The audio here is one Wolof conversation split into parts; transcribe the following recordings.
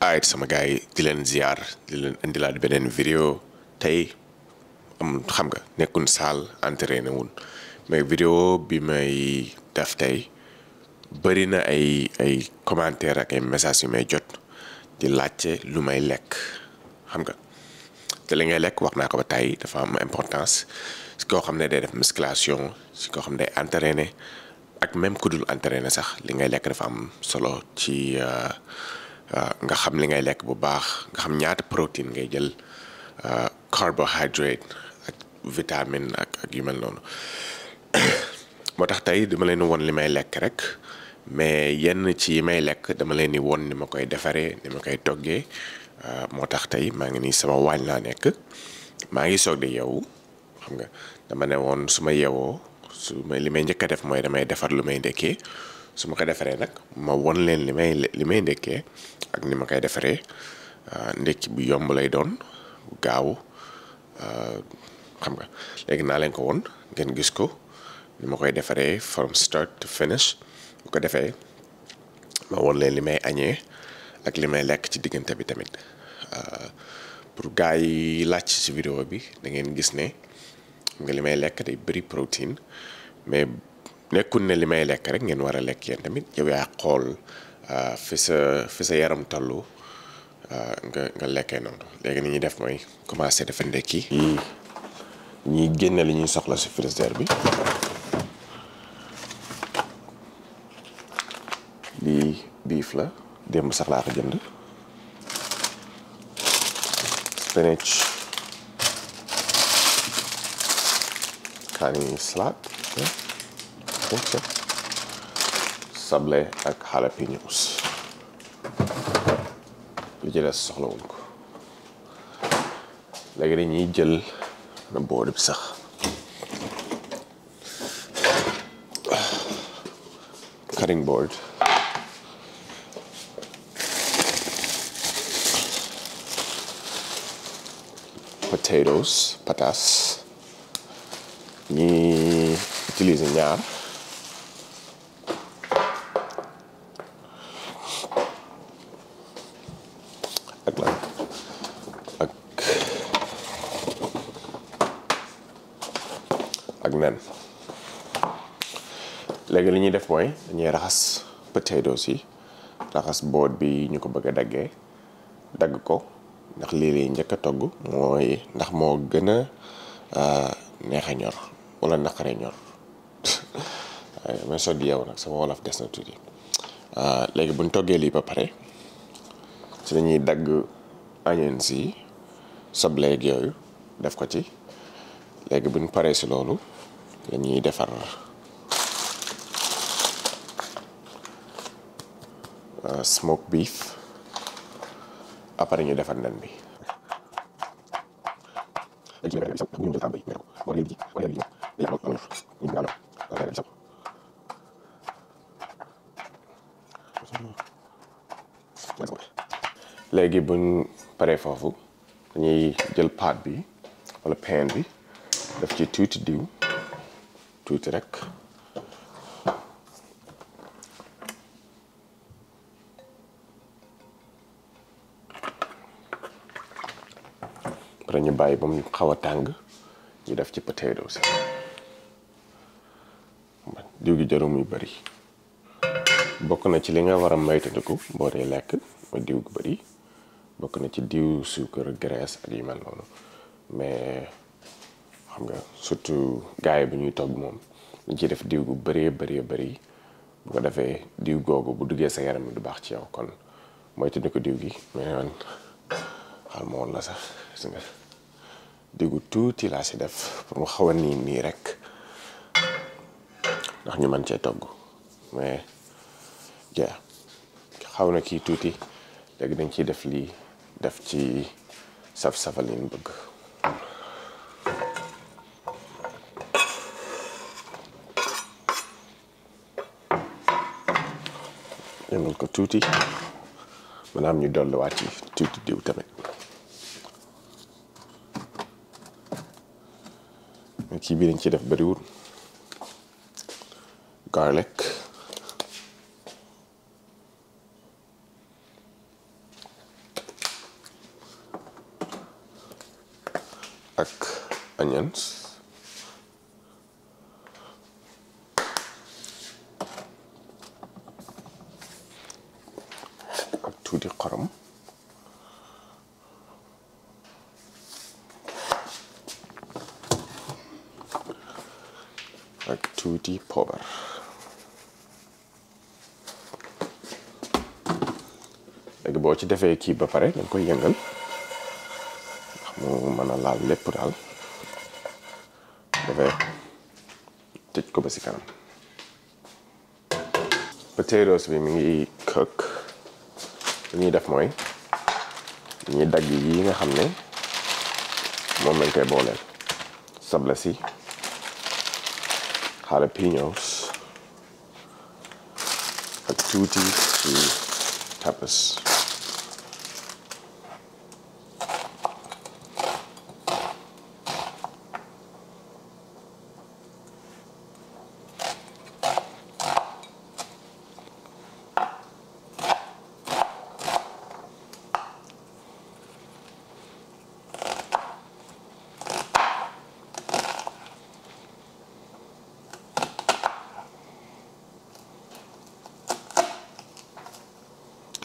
ayit sama gars yi di leen ziar di leen indilaat beneen vidéo tey am xam nga nekkun saal entraîné wun mais vidéo bi may def tey bëri na ay commentaire ak ay messages yu may jot di laajte lu may lekk xam nga te li ngay lekk wax naa ko ba tey dafa am importance si koo xam ne day def musculation si koo xam ne day entraîné ak même ku dul entraîné sax li ngay lekk dafa am solo ci nga xam li ngay lekk bu baax nga xam ñaata protéine ngay jël carbohydrate ak vitamine ak yu mel noonu moo tax tey dama leen won li may lekk rek mais yenn ci yi may lekk dama leen di won ni ma koy defaree ni ma koy toggee moo tax tey maa ngi nii sama waañ laa nekk maa ngi soog di yeewu xam nga dama ne woon su ma yeewoo li may njëkk a def mooy damay defar lu may ndekkee su ma ko defaree nag ma won leen li may ndekkee ak ni ma koy defaree ndekki bu yomb lay doon bu gaaw xam nga léegi naa leen ko won ngeen gis ko ni ma koy defaree from start to finish bu ko defee ma won leen li may añee ak li may lekk ci diggante bi tamit pour gars yi laaj ci vidéo bi da ngeen gis ne nga li may lekk day bëri protéine mais nekkul ne li may lekk rek ngeen war a lekk yéen tamit yow yaa xool fi sa yaram tollu nga lekkee noonu léegi ni ñuy def mooy commencer dafa ndekki ñuy génne li ñuy soxla si frigidaire bi lii biif la démb sax laa ko jënd spinach kaani salade sable ak jalapeños li ci des soxlawuñ ko léegi dañuy jël na board bi sax cutting board potatoes patas ñi utiliser ñaar ak lan ak nen léegi li ñuy def mooy dañuy raxas potatoes yi raxas boot bi ñu ko bëgg a dagg ko ndax lii lay njëkk a togg mooy ndax moo gën a neex a ñor wala naqaree ñor mais soo di yow nag sama wolof des na tuuti léegi buñ toggee lii ba pare ci lañuy dagg onions yi soble ak yooyu def ko ci léegi buñ paree si loolu dañuy defar smoke beef après ñu defar nen bi léegi buñ paree foofu dañuy jël pâte bi wala pan bi def ci tuuti diw tuuti rek après ñu bàyyi ba mu xaw a tàng ñu def ci potatoes diw gi jarul muy bari bokk na ci li nga war a moytandiku boo dee lekk mooy diw gu bari bokk na ci diw suukar graisse ak yu mel noonu mais xam nga surtout gars yi bu ñuy togg moom dañ ciy def diw gu bëree bëri bu ko defee diw googu bu duggee sa yaram du baax ci yow kon moytandiku diw gi mais man xal ma woon la sax gis nga diw gu tuuti laa si def pour mu xaw a nii rek ndax ñu mën cee togg mais ja xaw na kii tuuti léegi dañ ciy def lii def ci saf-safal yi ñu bëgg yëngal ko tuuti maanaam ñu dolliwaat ci tuuti diw tamit mais kii bii dañ ciy def bariwul garlic ak onions ak tuuti xorom ak tuuti poobar. léegi boo ci defee kii ba pare dañ koy yëngal ndax mu mën a laal lépp daal dafay tëj ko ba si kanam. potatoes bi mi ngi cook li ñuy def mooy dañuy dagg yi nga xam ne moom lañ koy booleel sable si jalapenos ak tuuti ci peppers.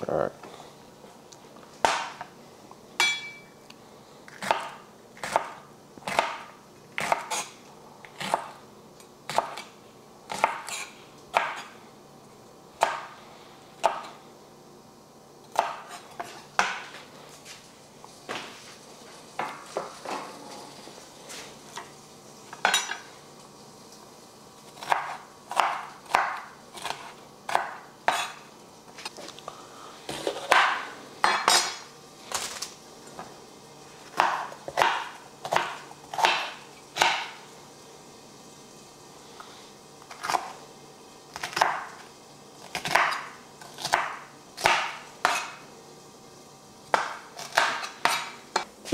All right.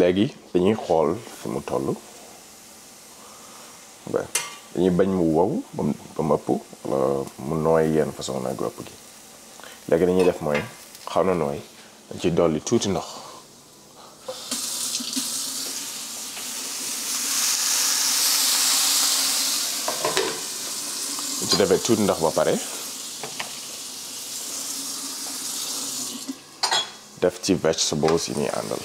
léegi dañuy xool fi mu toll dañuy bañ mu wow ba mu ëpp wala mu nooy yenn façon nag ëpp gi. léegi dañuy def mooy xaw na nooy dañ ci dolli tuuti ndox dañ ci defee tuuti ndox ba pare def ci vegetables yi ñuy àndal.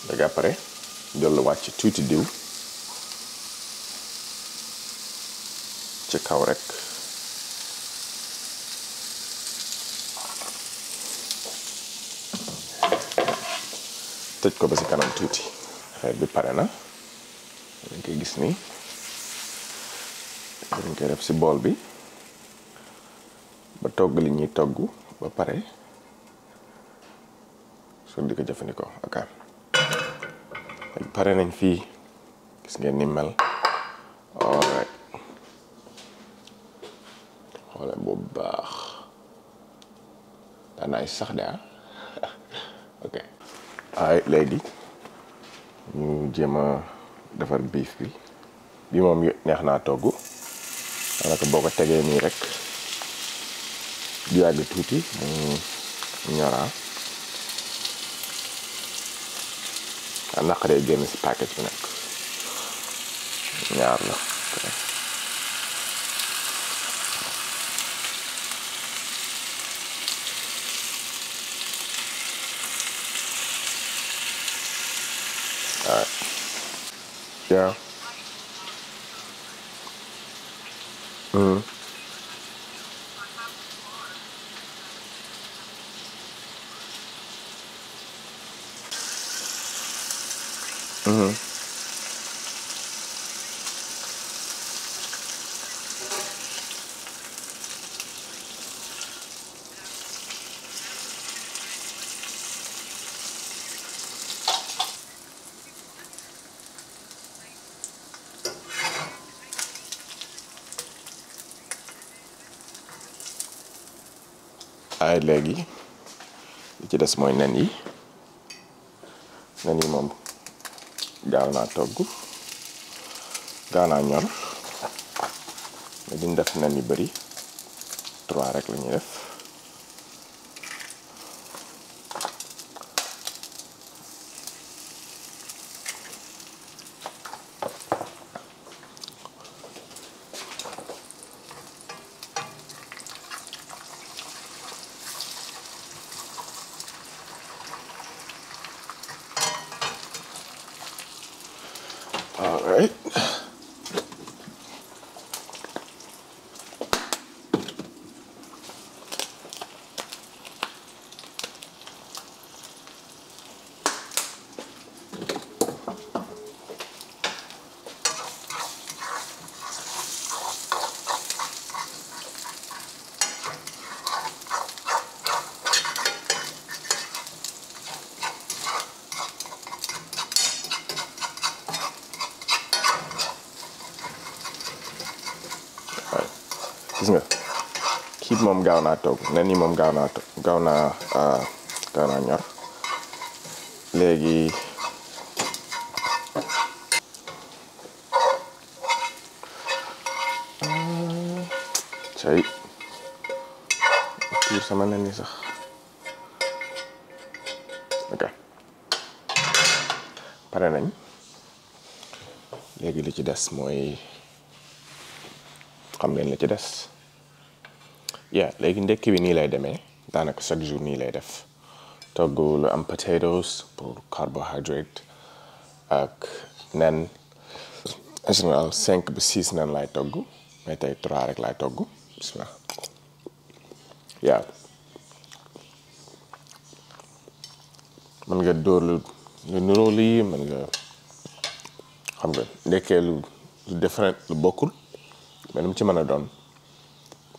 léegi après jël wàcc tuuti diw ci kaw rek tëj ko ba si kanam tuuti. xeet bi pare na dañ koy gis ni dañ koy def si bool bi ba togg li ñuy togg ba pare soo di ko jëfandikoo ak pare nañ fii gis ngeen ni mel. alright xoole boobu baax daanaay sax de ok. ay léegi ñu jéem a defar biif bi moom neex naa togg daanaka boo ko tegee nii rek du yàgg tuuti mu ñoraa naqaree génn si package bi nag ñaar la. alright yeah. ay léegi li ci des mooy nen yi moom gaaw naa togg gaaw naa ñor mais duñ def nen yu bari 3 rek la ñuy def all right. Gis nga kii moom gaaw naa togg nen yi moom gaaw naa ñor léegi cay tuur sama nen yi sax ok pare nañ léegi li ci des mooy xam ngeen li ci des léegi ndekki bi nii lay demee daanaka chaque jour nii lay def togg lu am potatoes pour carbohydrate ak nen en général 5 ba 6 nen laay togg mais tey 3 rek laay togg bismillah mën nga dóor lu niroo lii mën nga xam nga ndekkee lu different lu bokkul mais lu mu ci mën a doon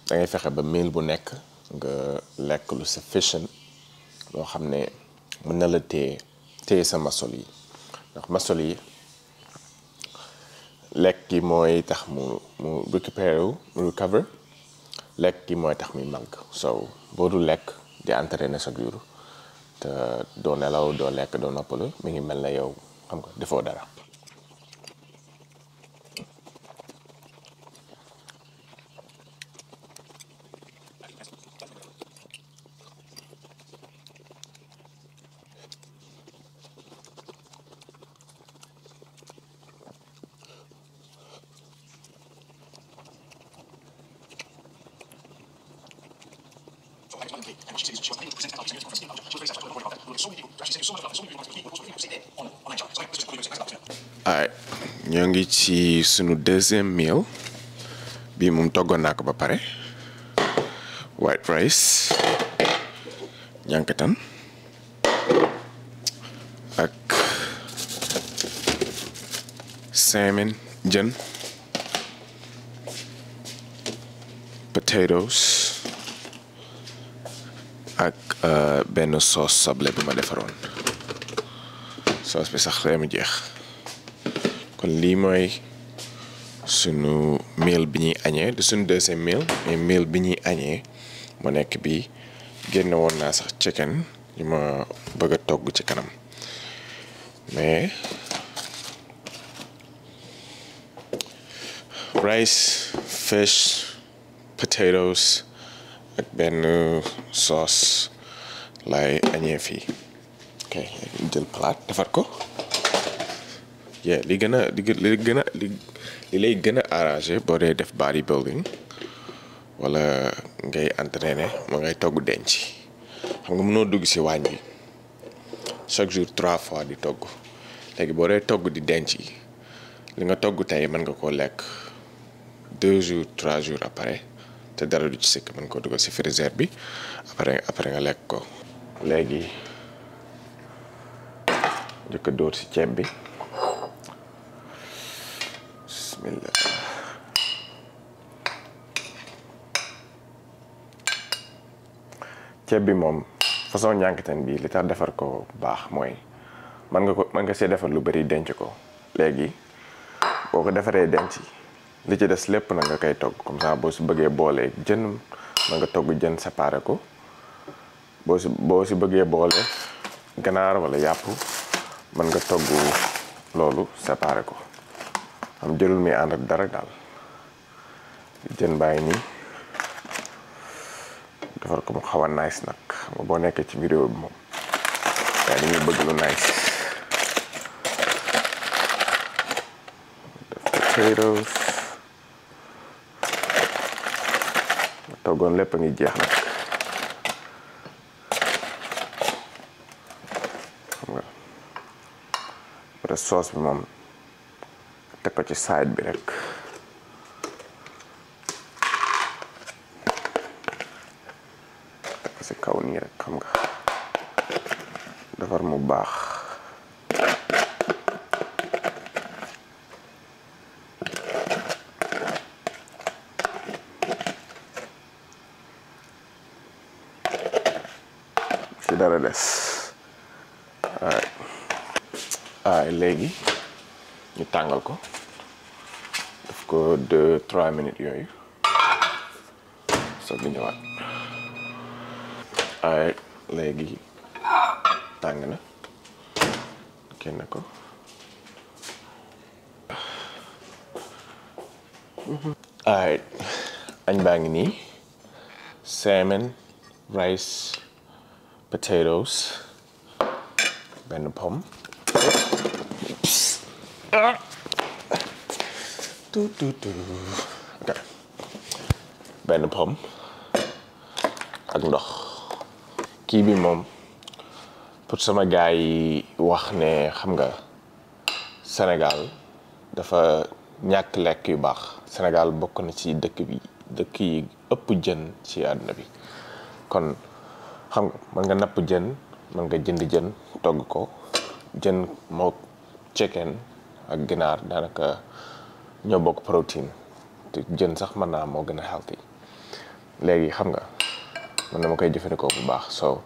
da ngay fexe ba meal bu nekk nga lekk lu sufficient loo xam ne mën na la téye sa muscle yi ndax muscle yi lekk gi mooy tax mu recover lekk gi mooy tax muy màgg so boo du lekk di entraîner chaque jour te doo nelaw doo lekk doo noppalu mi ngi mel na yow xam nga defoo dara. ay ñoo ngi ci sunu deuxième meal bi moom toggoon naa ko ba pare white rice ñànkatan ak salmon jën potatoes ak benn sauce soble bu ma defaroon sauce bi sax ree mu jeex kon lii mooy sunu meal bi ñuy añee du sunu deuxième meal mais meal bi ñuy añee mu nekk bi génn woon naa sax chicken li ma bëgg a togg ci kanam mais rice fish potatoes ak benn sauce lay añee fii ok jël plat defar ko li lay gën a arrangé boo dee def bodybuilding wala ngay entraîner moo ngay togg denc xam nga mënoo dugg ci waañ bi chaque jour 3 fois di togg léegi boo dee togg di denc li nga togg tey mën nga koo lekk 2 jours 3 jours après te dara du ci sëkk mën ko dugal ci frigidaire bi après nga lekk ko léegi njëkk a dóor ci ceeb bi bismillah ceeb bi moom façon ñànkatan bi li tax defar ko baax mooy mën nga see defar lu bari denc ko léegi boo ko defaree denc li ci des lépp na nga koy togg comme ça boo si bëggee boolee jën mën nga togg jën séparé ko boo si bëggee boole ganaar wala yàpp mën nga togg loolu séparé ko am jëlul mi ànd ak dara daal. jën bàyyi nii defar ko mu xaw a nice nag xam nga boo nekkee ci vidéo bi moom waaye dañuy bëgg lu nice. def potatoes ma toggoon lépp a ngi jeex nag xam nga après sauce bi moom teg ko ci side bi rek. ci kaw nii rek xam nga defar mu baax. ci dara des waaye léegi ñu tàngal ko def ko 2-3 minutes yooyu soog di ñëwaat. waaye léegi tàng na kenn ko waaye añ baa ngi nii salmon rice potatoes benn pomme benn pomme ak ndox. kii bi moom pour sama gars yi wax ne xam nga Sénégal dafa ñàkk lekk yu baax. Sénégal bokk na ci dëkk yi ëpp jën ci àdduna bi kon xam nga mën nga napp jën mën nga jënd jën togg ko jën moo chicken ak ginaar daanaka ñoo bokk protéine te jën sax mën naa moo gën a healthy. léegi xam nga man dama koy jëfandikoo bu baax soo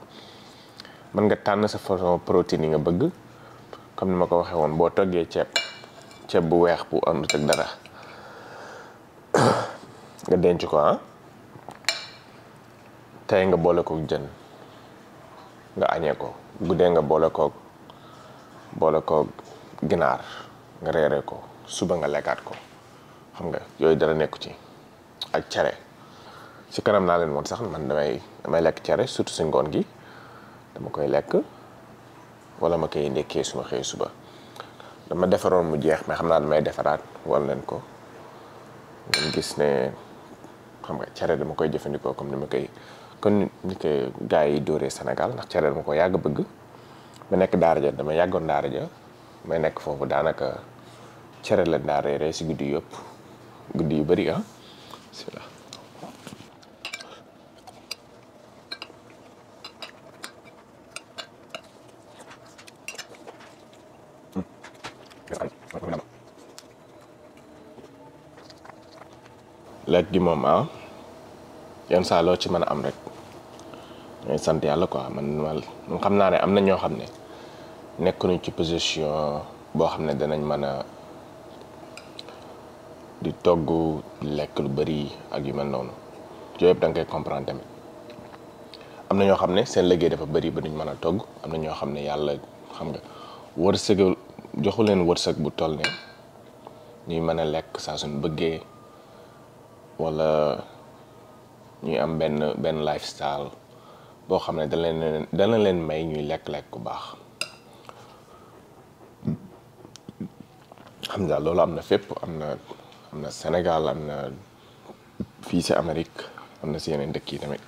mën nga tànn sa façon protéine yi nga bëgg comme ni ma ko waxee woon boo toggee ceeb bu weex bu àndut ak dara nga denc ko tey nga boole ko jën nga añee ko guddee nga boole ko ginaar nga reeree ko suba nga lekkaat ko xam nga yooyu dara nekku ci ak cere. ci kanam naa leen woon sax man damay lekk cere surtout si ngoon gi dama koy lekk wala ma koy ndekkee suma xëy suba dama defaroon mu jeex mais xam naa damay defaraat wan leen ko ngeen gis ne xam nga cere dama koy jëfandikoo comme ni ko gars yi dóoree Sénégal ndax cere dama ko yàgg bëgg ma nekk daara ja dama yàggoon daara ja may nekk foofu daanaka cere la daa reeree si guddi yu bëri lekk gi moom yenn saa loo ci mën a am rek ñooy sant yàlla quoi man xam naa ne am na ñoo xam ne nekkuñu ci position boo xam ne danañ mën a di togg lekk lu bari ak yu mel noonu yooyu yëpp da nga koy comprendre tamit am na ñoo xam ne seen liggéey dafa bari ba duñ mën a togg am na ñoo xam ne yàlla xam nga wërsëg joxu leen wërsëg bu toll ne ñuy mën a lekk saa suñ bëggee wala ñuy am benn lifestyle boo xam ne dana leen may ñuy lekk-lekk bu baax. xam nga loolu am na fépp am na Sénégal am na fii ci Amérique am na ci yeneen dëkk yi tamit.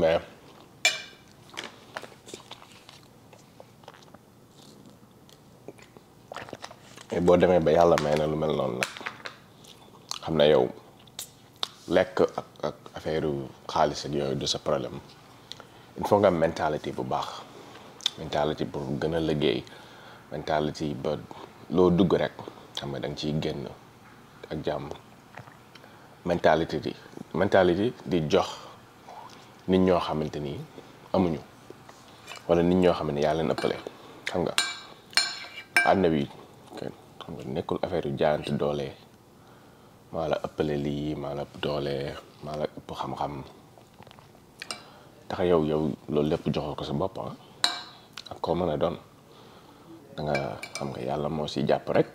mais boo demee ba yàlla may na lu mel noonu nag xam na yow lekk ak affaire xaalis ak yooyu du sa problème il faut nga am mentalité bu baax mentalité pour gën a liggéey mentalité ba loo dugg rek xam nga da nga ciy génn ak jàmm mentalité di jox nit ñoo xamante ni amuñu wala nit ñoo xam ne yaa leen ëppale xam nga àdduna bi xam nga nekkul affaire yu jaayante doole maa la ëppale lii maa la ëpp doole maa la ëpp xam-xam tax yow loolu lépp joxoo ko sa bopp ak koo mën a doon da nga xam nga yàlla moo si jàpp rek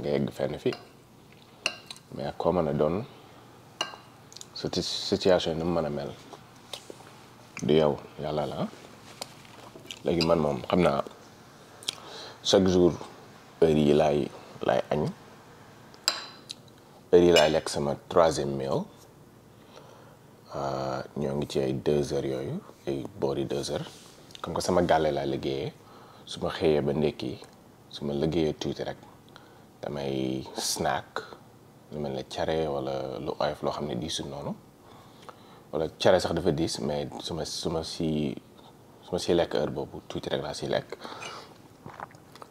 nga yegg fenn fii mais ak koo mën a doon situation ni mu mën a mel du yow yàlla la léegi man moom xam naa chaque jour heure yi laay añ heure yi laay lekk sama 3e meal ñoo ngi ci ay 2 heures yooyu ay boori 2 heures comme que sama gàlle laa liggéeyee su ma xëyee ba ndékki su ma liggéeyee tuuti rek damay snack lu mel ne cere wala lu oyof loo xam ne diisul noonu wala cere sax dafa diis mais su ma si lekk heure boobu tuuti rek laa si lekk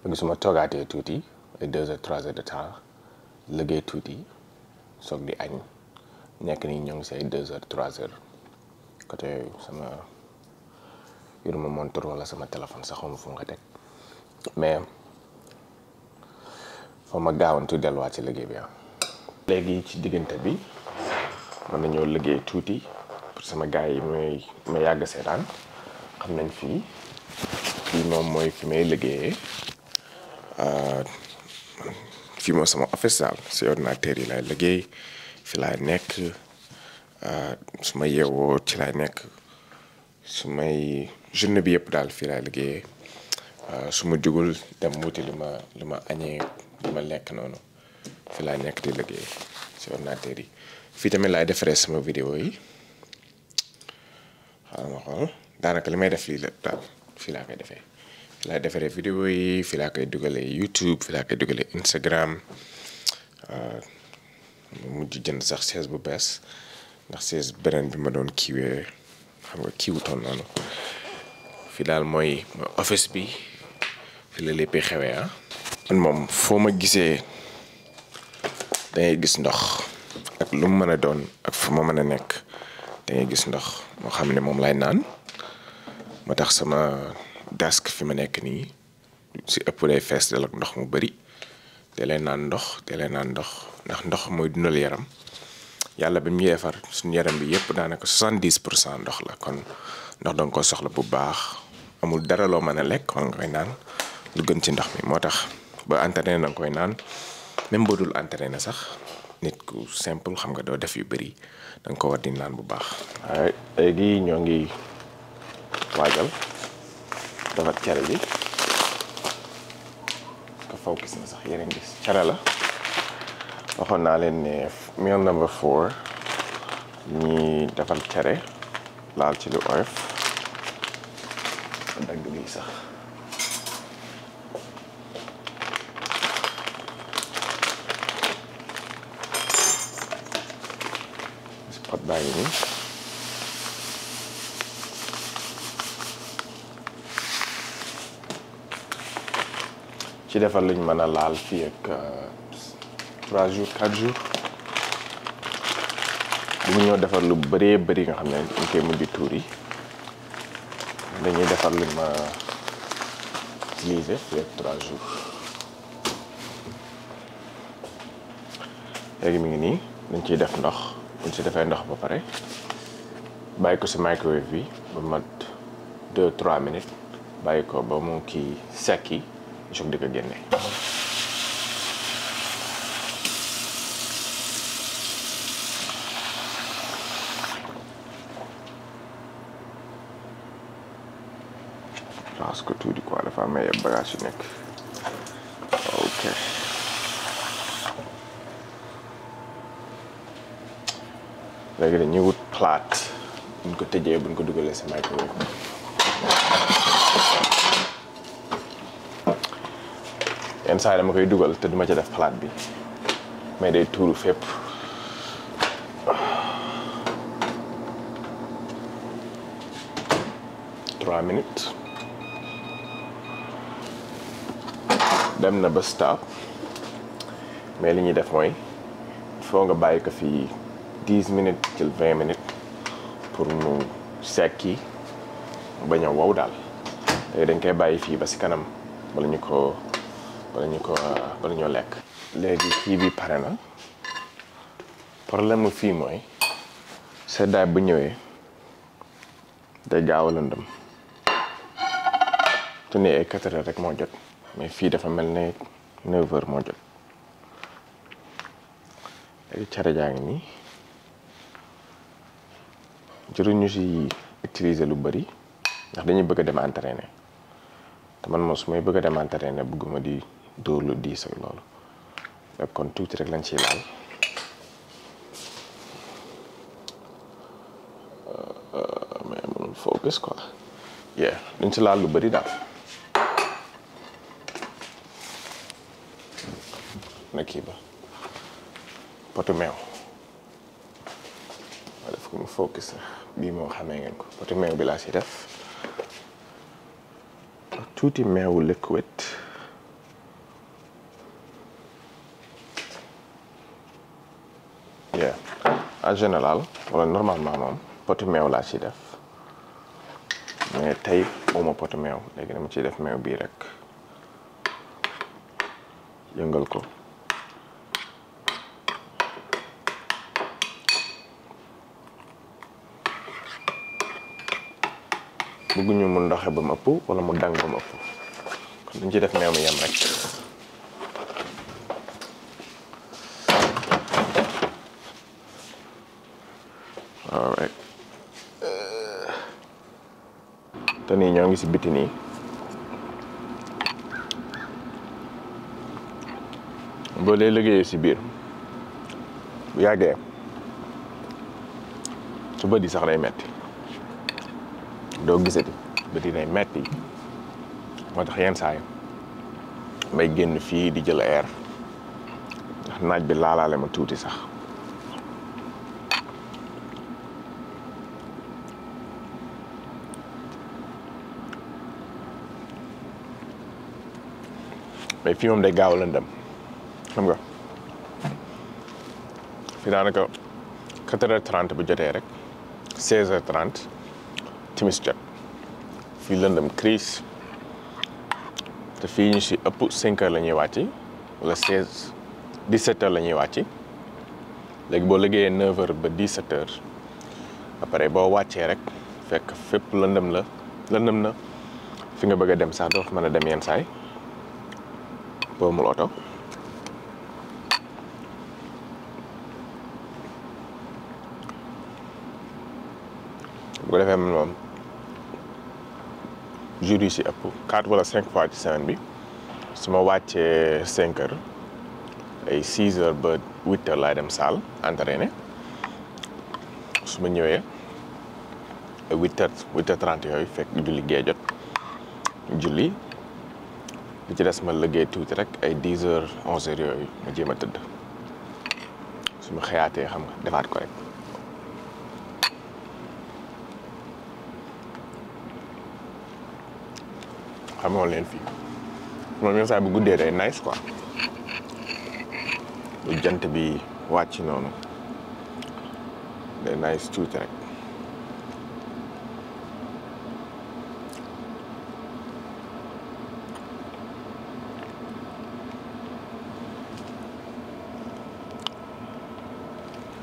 léegi su ma toogaatee tuuti ay 2 heures 3 heures de temps liggéey tuuti soog di añ nekk nii ñoo ngi si ay 2 heures 3 heures côté yooyu sama yoruma montre wala sama téléphone sax xaw ma fu nga teg mais foo ma gaawantu delluwaat ci liggéey bi léegi ci diggante bi mën nañoo liggéey tuuti pour sama gars yi ma yàgg seetaan xam nañ fii moom mooy fi may liggéeyee fii moom sama office daal si ordinateur yi laay liggéey fi laay nekk su ma yeewoo ci laay nekk su may journée bi yëpp daal fii laay liggéeyee su ma jugul dem wuti li ma añee li ma lekk noonu fi laay nekk di liggéey si ordinateur yi fii tamit laay defaree sama vidéo yi xaaral ma xool daanaka li may def lii la daal fii laa koy defee fii laay defaree vidéo yi fii laa koy dugalee YouTube fii laa koy dugalee Instagram mu mujj jënd sax chaise bu bees ndax chaise beneen bi ma doon kiiwee xam nga kiiwutoon noonu fii daal mooy office bi fi la lépp xewee man moom foo ma gisee dangay gis ndox ak lu mu mën a doon ak fu ma mën a nekk dangay gis ndox moo xam ne moom lay naan moo tax sama desk fi ma nekk nii si ëpp lay fees del ak ndox mu bari te lay naan ndox ndax ndox mooy dundal yaram yàlla bi mu yeefar suñu yaram bi yëpp daanaka 70% ndox la kon ndox danga ko soxla bu baax amul dara loo mën a lekk wala nga koy naan lu gën ci ndox mi moo tax ba entraîné na nga koy naan même boo dul entraîné sax nit ku simple xam nga doo def yu bëri da nga ko war di naan bu baax. waaye léegi ñoo ngi waajal defar cere bi ka faw gis na sax yeneen gis cere la waxoon naa leen ne meal number 4 ñi defar cere laal ci lu oyof dagg lii sax pot baa ngi nii ci defar luñ mën a laal fii ak 3 jours 4 jours bu ñoo defar lu bëree bëri nga xam ne ñu koy mujj tuur yi dañuy defar luñ ma utiliser fii ak 3 jours léegi mi ngi nii dañ ciy def ndox buñ ci defee ndox ba pare bàyyi ko ci microwave bi ba mat 2-3 minutes bàyyi ko ba mu kii sekki soog di ko génne. raxas ko tuuti quoi dafa am ay bagage yu nekk ok. léegi dañuy wut plate buñ ko tëjee buñ ko dugalee si microwave yenn saa yi dama koy dugal te duma ci def plate bi mais day tuuru fépp. trois minutes dem na ba stop mais li ñuy def mooy foo nga bàyyi ko fii 10 minutes til 20 minutes pour mu sekki bañ a wow daal léegi dañ koy bàyyi fii ba si kanam bala ñoo lekk. léegi kii bi pare na problème mu fii mooy seddaay bu ñëwee day gaaw a lëndëm te ni ay 4 heures rek moo jot mais fii dafa mel ne 9 heures moo jot. léegi cere jaa ngi nii jëruñu si utiliser lu bari ndax dañuy bëgg a dem entraîner te man moom su may bëgg a dem entraîner bëgguma di dóor lu diis ak loolu lépp kon tuuti rek lañ ciy laal. mais mënul focus quoi. duñ ci laal lu bari daal. na kii ba potu meew ma def ko mu focus bii moo xamee ngeen ko potu meew bi laa si def tuuti meewu liquid en général wala normalement moom potu meew laa ci def mais tey mooma potu meew léegi dama ciy def meew bii rek yëngal ko bëgguñu mu ndoxe ba mu ëpp wala mu dang ba mu ëpp kon dañ ci def meew mi yem rek. alright te nii ñoo ngi si biti nii boo dee liggéeyee si biir bu yàggee su bët yi sax day metti doo gisati bët yi day metti moo tax yenn saa yi may génn fii di jël air ndax naaj bi laalaale ma tuuti sax. mais fii moom day gaaw a lëndëm xam nga fii daanaka 4h30 bu jotee rek 16h30 timis jot fii lëndëm crise te fii ñu si ëpp 5h la ñuy wàcc wala 17h la ñuy wàcc léegi boo liggéeyee 9h ba 17h après boo wàccee rek fekk fépp lëndëm na fi nga bëgg a dem sax doo fa mën a dem yenn saay boo mul oto bu ko defee moom jours yi si ëpp 4 wala 5 fois ci semaine bi su ma wàccee 5 heures ay 6 heures ba 8 heures laay dem salle entraîner su ma ñëwee ay 8h30 yooyu fekk julli gee jot julli li ci des ma liggéey tuuti rek ay 10 heures 11 heures yooyu ma jéem a tëdd su ma xëyaatee xam nga defaat ko rek. xamoon leen fii moom yenn saa bu guddee day nice quoi bu jant bi wàcc noonu day nice tuuti rek.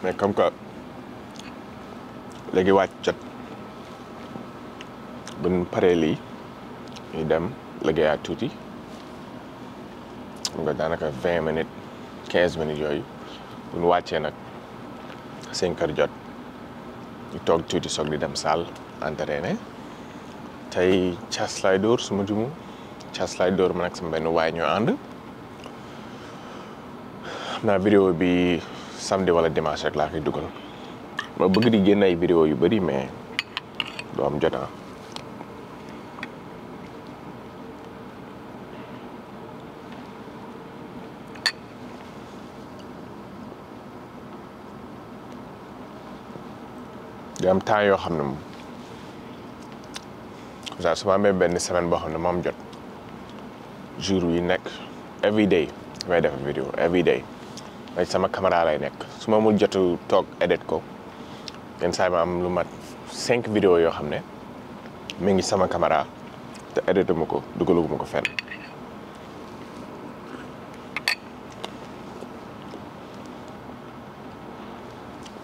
mais comme que léegi wàcc jot buñ paree lii ñu dem liggéeyaat tuuti xam nga daanaka 20 minutes 15 minutes yooyu buñ wàccee nag 5 heures jot ñu toog tuuti soog di dem salle entraîner tey cas lay dóor su ma jumu cas lay dóor man ak sama benn waay ñoo ànd xam naa vidéo bi samedi wala dimanche rek laa koy dugal ma bëgg di génn ay vidéo yu bari mais doo am jot di am temps yoo xam ne moom comme su ma amee benn semaine boo xam ne moom jot jour yi nekk every day may def vidéo every day may sama caméra lay nekk su ma mul jotu toog edit ko yenn saa yi ma am lu mat 5 vidéo yoo xam ne mi ngi sama caméra te edité ma ko dugalaguma ko fenn.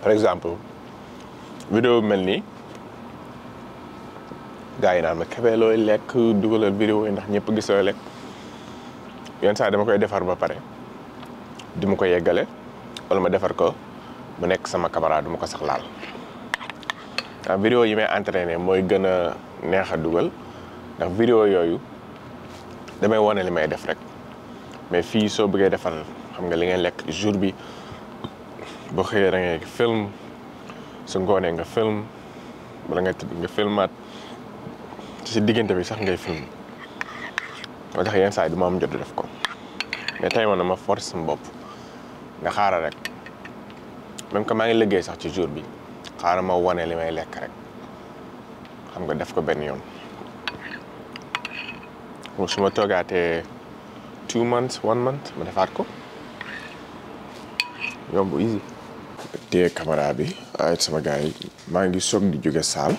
par exemple vidéo mel nii gars yi naan ma Kébé looy lekk dugalal vidéo yi ndax ñëpp gis looy lekk yenn saa dama koy defar ba pare di ma ko yeggale wala ma defar ko mu nekk sama caméra du ma ko sax laal ndax vidéo yi may entraîné mooy gën a neex a dugal ndax vidéo yooyu damay wane li may def rek mais fii soo bëggee defar xam nga li ngay lekk jour bi boo xëyee da ngay film su ngoonee nga film bala nga tëdd nga filmaat ci diggante bi sax ngay film moo tax yenn saa yi du ma am jot def ko mais tey moom dama force sama bopp nga xaaral rek même que maa ngi liggéey sax ci jour bi xaaral ma wane li may lekk rek xam nga def ko benn yoon su ma toogaatee 2 months 1 month ma defaat ko yomb easy. téye caméra bi ay sama gars yi maa ngi soog di jóge saal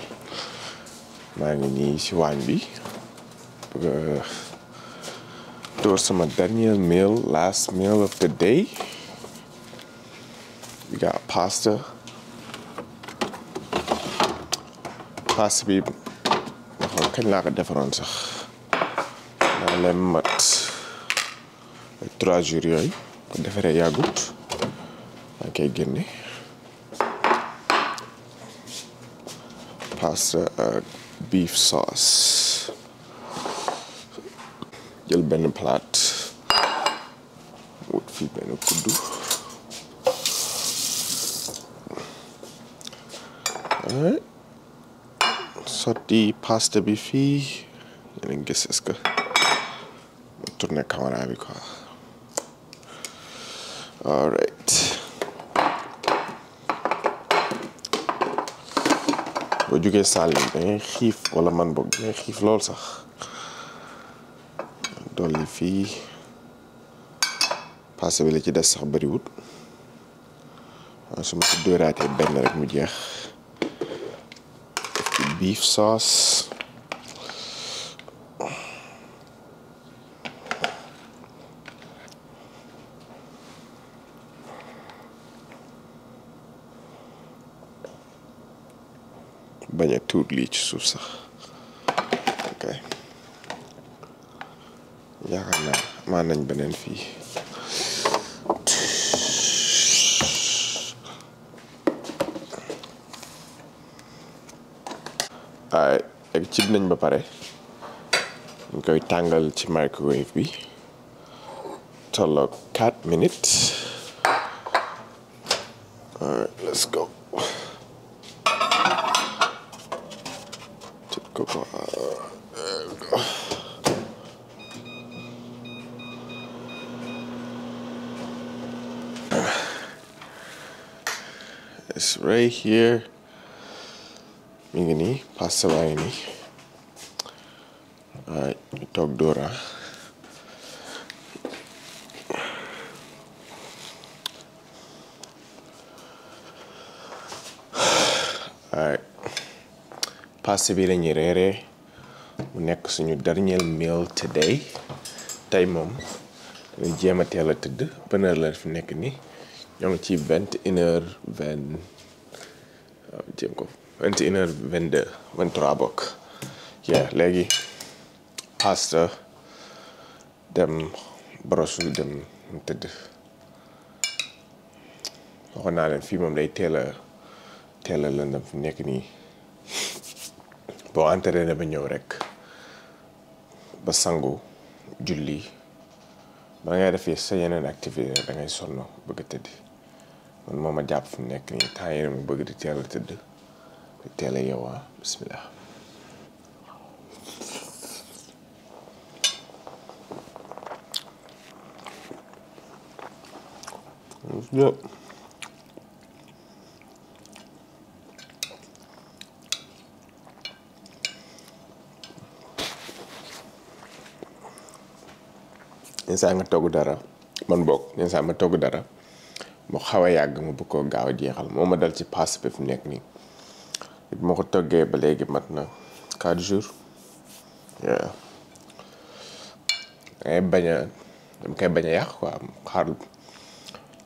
maa ngi nii si waañ bi bëgg door sama dernier meal last meal of the day. We got pasta bi ma xool kañ laa ko defaroon sax naa leen mat 3 jours yooyu ko defaree yàggut maa ngi koy génne pasta ak beef sauce jël benn plate wut fii benn kuddu sotti pasta bi fii yéen gis est-ce que ma tourner caméra bi quoi all right boo jógee saal yi da ngay xiif wala man boog da ngay xiif lool sax dolli fii pasta bi la ci des sax bariwut su ma ko dóoraatee benn rek mu jeex def ci beef sauce bañ a tuut lii ci suuf sax ok yaakaar naa maa nañ beneen fii ay ak cib nañ ba pare ñu koy tàngal ci microwave bi tolloog 4 minutes all right let's go. There we go. It's right here. Mi ngi nii pasta baa ngi nii. Alright, ñu toog dóora. Alright. Pasta bi lañuy reeree mu nekk suñu dernier meal today tey moom dañu jéem a teel a tëdd ban heure la fi nekk nii ñoo ngi ci 21h20 jéem ko 21h22 23 bokk léegi pasta dem brosu dem tëdd waxoon naa leen fii moom day teel a lëndëm fi nekk nii boo entraîné ba ñëw rek ba sangu julli ba ngay defee sa yeneen activité da ngay sonn bëgg a tëdd man moo ma jàpp fu mu nekk nii temps yii mu bëgg di teel a tëdd di teel a yeewaa bismillah. yenn saa nga togg dara man boog yenn saa ma togg dara mu xaw a yàgg ma bëgg koo gaaw a jeexal moo ma dal ci pass bi fu nekk nii moo ko toggee ba léegi mat na 4 jours dangay bañ a dama koy bañ a yàq quoi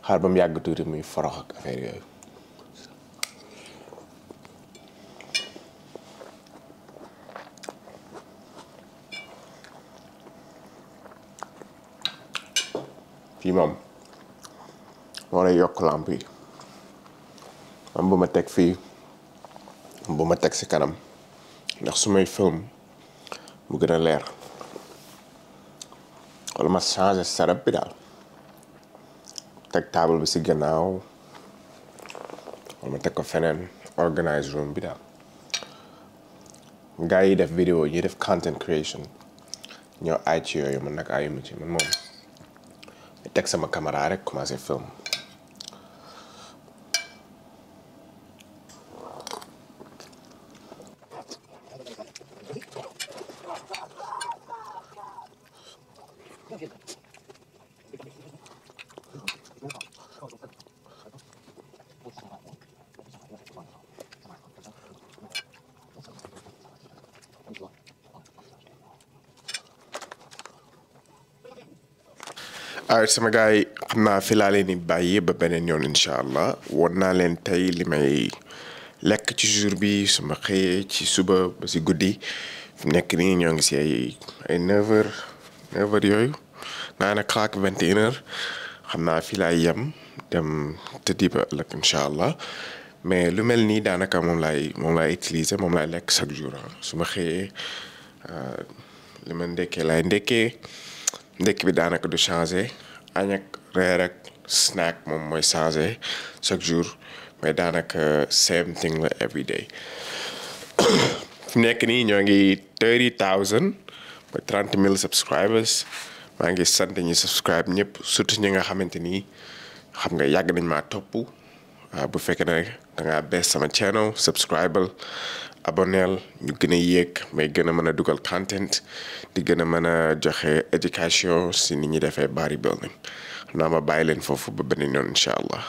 xaar ba mu yàgg tuuti muy forox ak affaire yooyu. fii moom moo lay yokk lamp yi am bu ma teg fii bu ma teg ci kanam ndax su may film mu gën a leer wala ma changé setup bi daal teg table bi ci gannaaw wala ma teg ko feneen organize room bi daal. gaa yi def vidéo yi def content creation ñoo aay ci yooyu man nag aayuma ci man moom teg sama caméra rek commencé film. alright sama gars yi xam naa fi laa leen di bàyyi ba beneen yoon incha allah won naa leen tey li may lekk ci jour bi su ma xëyee ci suba ba si guddi fi nekk nii ñoo ngi si ay 9h yooyu 9 o'clock 21h xam naa fi laay yem dem tëddi ba ëllëg incha allah mais lu mel nii daanaka moom laay utiliser moom laay lekk chaque jour su ma xëyee li ma ndekkee laay ndekkee ndekki bi daanaka du changé añ ak reer ak snack moom mooy changé chaque jour mais daanaka same thing la every day fi nekk nii ñoo ngi 30,000 ba 30,000 subscribers maa ngi sant ñi subscribe ñëpp surtout ñi nga xamante ni xam nga yàgg nañ maa topp bu fekkee ne da ngaa bees sama channel subscribal abonneel ñu gën a yéeg mais gën a mën a dugal content di gën a mën a joxe éducation si ni ñuy defee bodybuilding xam naa ma bàyyi leen foofu ba beneen yoon incha allah.